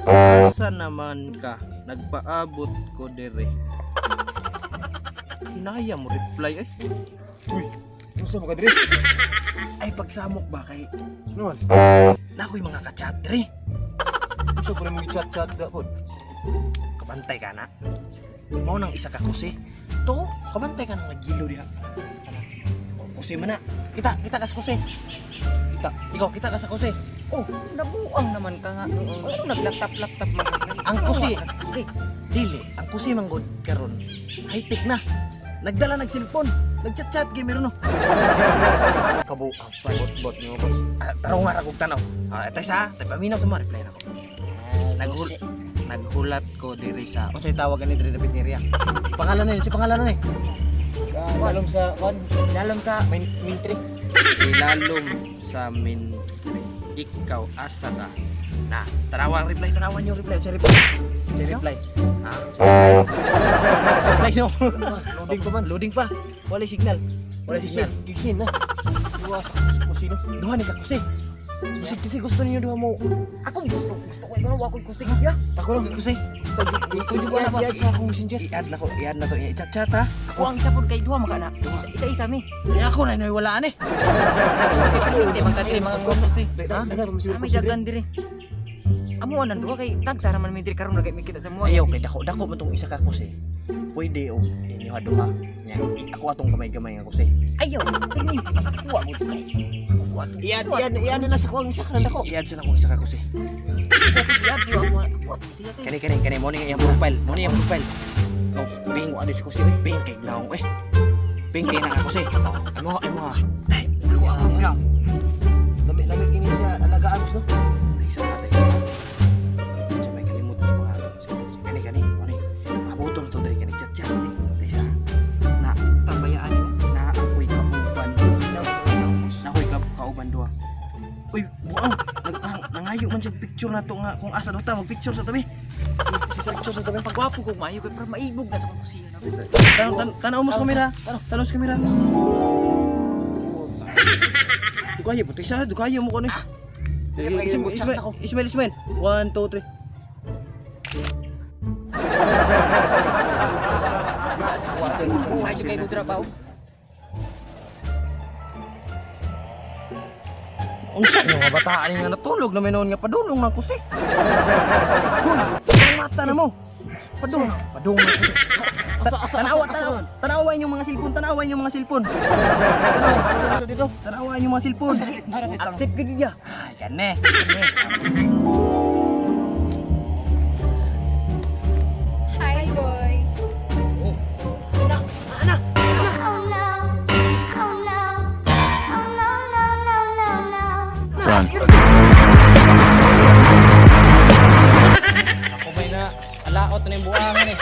Asa naman ka? Nagpaabot ko dire. Hinaya mo reply eh. Uy, unsa mo ka dire? Ay pagsamok ba kay Ano man? nakoy mga kachat dire. Unsa po nimo chat-chat da pod? Kabantay ka na. Mao nang isa ka kusi. To, kabantay ka nang nagilo diha. Kana. Oh, kusi man na. Kita, kita ka sa kusi. Kita. Ikaw, kita ka sa kusi. Oh, nabuang naman ka nga. Ano nag-laptop-laptop man? Ang kusi. Kusi. Dili, ang kusi man gud karon. High-tech na. Nagdala nag cellphone. Nagchat-chat gyud meron no. Kabuang bot-bot nimo, boss. Ah, tarong nga ra kog tanaw. Ah, etay sa, tay paminaw sa mga reply nako. Naghul naghulat ko diri sa unsay tawag ani diri dapit area. Pangalan na yun, si pangalan na ni. Lalom sa one Lalom sa main main tree. Ilalom sa min ikaw asa ka. Na, tanawa ang reply, tanawan yung reply, unsay reply. Unsay reply. Ha? Unsay reply? Reply no. Loading pa man. Loading pa. Wala signal. Wala signal. Gisin na. Duwa sa kusino. Duha ni ka kasi. Bisig kasi gusto ninyo duha mo. Ako gusto gusto ko ikaw wa ko kusi ya. Ako lang kasi. Gusto Gusto yung i-add sa akong messenger. I-add na ko, i-add na to. I-chat-chat ha. Ako ang isa pod kay duha maka na. Isa-isa mi. Eh, ako na walaan eh. Kay permite man kadiri mga kusi. Ha? Dagan pa siguro May kusi. dagan diri. Amo anan duha kay tagsa ra man mi diri karon ra kay mi kita sa mo. Ayaw kay dako dako man tong isa ka kusi. Pwede o inyo ha duha. Nya, ako atong gamay-gamay nga kusi. Ayaw, permite makakuha mo kay. Kuha to. I-add i-add i-add na sa kuwang isa kanan dako. I-add sa akong isa ka kusi. Kuha mo kuha siya kay. Kani kani kani mo ni iyang profile, mo ni iyang profile. Oh, pink Wa sa kusi. Pink kay naong eh. Pink kay na ako si. Oh, amo amo ha. Ay, ako ako. Lami lami kini sa alagaan boss no. Tay sa ate. Sa may kalimot sa pangalan. Kani kani mo ni. Mabuto na to diri kani chat chat ni. Tay sa na Tambayaan nimo. na ako'y kauban. Sinaw Na ako'y kauban duha. Uy, buang nagpang nangayo man siya picture na to nga kung asa daw ta magpicture sa tabi. Sa picture sa tabi. Pagwapo ko maayo kay pero maibog na sa kong kusiya na. Tanaw tanaw mo sa kamera. Tanaw sa kamera. Dukayo puti sa dukayo mo kuno. Hindi pa kayo chat ako. Ismail, Ismail. 1 2 3. Wala sa kuha. Maayo kay gudra pa. Unsa nga mga bataan nga natulog na may noon nga padulong ng kusi. Hoy, ang mata na mo. Padulong, padulong ng kusi. Asa asa Tanawa, tanawa, tanawa yung mga cellphone, tanawa yung mga cellphone. Tanawa, dito. tanawa yung mga cellphone. Accept gid niya. Ay, kane. Kane. Hi, boys. Oh. Ana, ana. Oh no. Oh no. Oh no, no, no, no, no. Run. Ako may na alaot na yung buwangan eh.